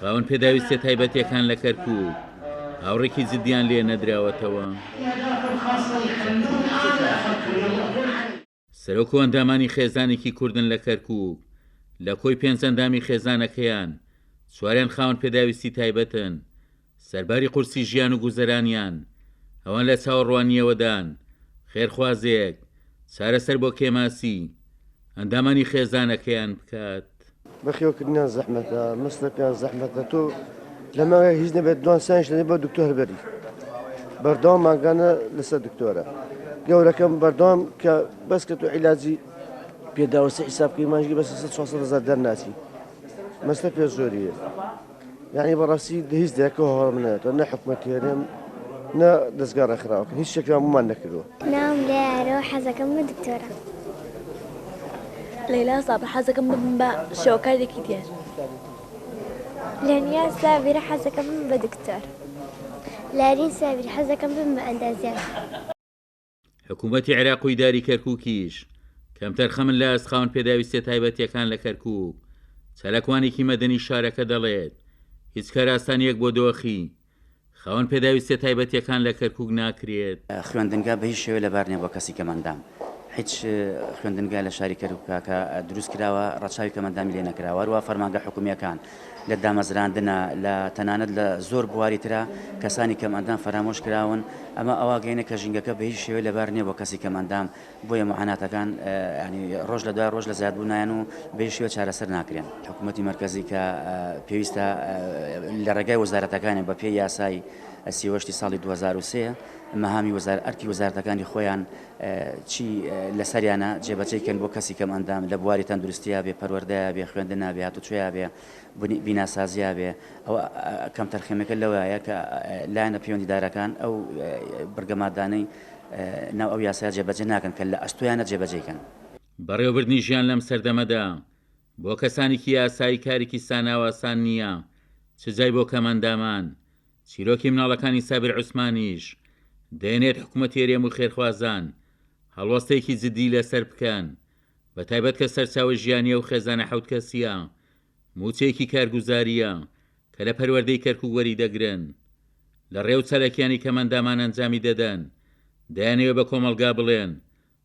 خاوەن پێداویستیە تایبەتیەکان لە کەرکوک ئاوڕێکی جدیان لێ نەدراوەتەوە. سەرۆک و ئەندامانی خێزانێکی کوردن لە کەرکوک، لە کۆی پێنج ئەندامی خێزانەکەیان، چواریان خاوەن پێداویستی تایبەتن، سەرباری قورسی ژیان و گوزەرانیان، ئەوان لە چاوەڕوانییەوەدان خێرخوازێک چارەسەر بۆ کێماسی ئەندامانی خێزانەکەیان بکات. بەخێوکردنیان زەحمەتە، مەسرەفیان زەحمەتە، تۆ لە مانگێک هیچ نەبێت دوان سیانیش دەدەی بۆ دکتۆر بەری بەردەوام مانگانە لەسەر دکتۆرە گەورەکەم بەردەوام کە بەس کە تۆ عیلاجی پێداوەسی حیساب بکەی مانگی بەس 300 هەزار دەرناچی مەسرەفێ زۆریە. یانی بەڕاستی هیچ دەکەوە هەواڵم نایەتەوە نە حکومەتی هەرێم نە دەزگا ڕێکخراوەکان هیچ شتێکیان بۆمان نەکردووە. ناوم لەیارە و حەزەکەم بە دکتۆرە. لەیلا سابر حەزەکەم ببم بە شێوەکارێکی دیار. لەنیا سابیرە حەزەکەم ببم بە دکتۆر. لارین سابیر حەزەکەم ببم بە ئەندازیار. حکوومەتی عێراق و ئیداری کەرکووکیش کەمتەرخەمن لە ئاست خاوەن پێداویستیە تایبەتیەکان لە کەرکووک، چالاکوانێکی مەدەنی شارەکە دەڵێت، هیچ کارئاسانیەک بۆ دۆخی خاوەن پێداویستیە تایبەتیەکان لە کەرکووک ناکرێت. خوێندنگا بە هیچ شێوەیە لەبار نیە بۆ کەسی کەمئەندام. هیچ خوێندنگا لە شاری کەرکوکا کە دروست کراوە ڕەچاوی کەمئەندامی لێ نەکراوە. هەروەها فەرمانگە حکومییەکان لە دامەزراندنا، لە تەنانەت لە زۆر بواری ترا کەسانی کەمئەندام فەرامۆش کراون. ئەمە ئەوە گەیەنێ کە ژینگەکە بە هیچ شێوەیە لەبار نیە بۆ کەسی کەمئەندام. بۆیە موعاناتەکان یانی ڕۆژ لە دوای ڕۆژ لە زیادبوونایان و بە هیچ شێوەیە چارەسەر ناکرێن. حکوومەتی مەرکەزی کە پێویستە لە ڕێگای وەزارەتەکانی بە پێی یاسای 38 ساڵی 2003 مەهامی وەزار ئەرکی وەزارەتەکانی خۆیان چی لەسەریانە جێبەجێی کەن بۆ کەسی کەم ئەندام لە بواری تەندروستیا بێ، پەروەردەیا بێ، خوێندنا بێ، هاتوچۆیا بێ، بیناسازیا بێ، ئەوە کەمتەرخەمیەکە لەوەیە کە لایەنە پەیوەندیدارەکان ئەو بڕگە مادانەی ناو ئەو یاسایە جێبەجێ ناکەن کە لە ئەستۆیانە جێبەجێی کەن. بەڕێوەبردنی ژیان لەم سەردەمەدا بۆ کەسانێکی ئاسایی کارێکی سانا و ئاسان نییە، چ جای بۆ کەمئەندامان. چیرۆکی مناڵەکانی سابیر عوسمانیش دەیەنێت حکومەتی هەرێم و خێرخوازان هەڵوەستەیەکی جددی لەسەر بکەن، بەتایبەت کە سەرچاوەی ژیانی ئەو خێزانە حەوت کەسییە مووچەیەکی کارگوزارییە کە لە پەروەردەی کەرکوک وەریدەگرن. لە ڕێ و چالاکیانی کەمئەندامان ئەنجامی دەدەن، دەیانەوێ بە کۆمەڵگا بڵێن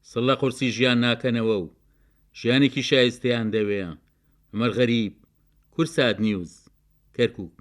سڵ لە قورسی ژیان ناکەنەوە و ژیانێکی شایستەیان دەوێ. عومەر غەریب، کوردسات نیوز، کەرکوک.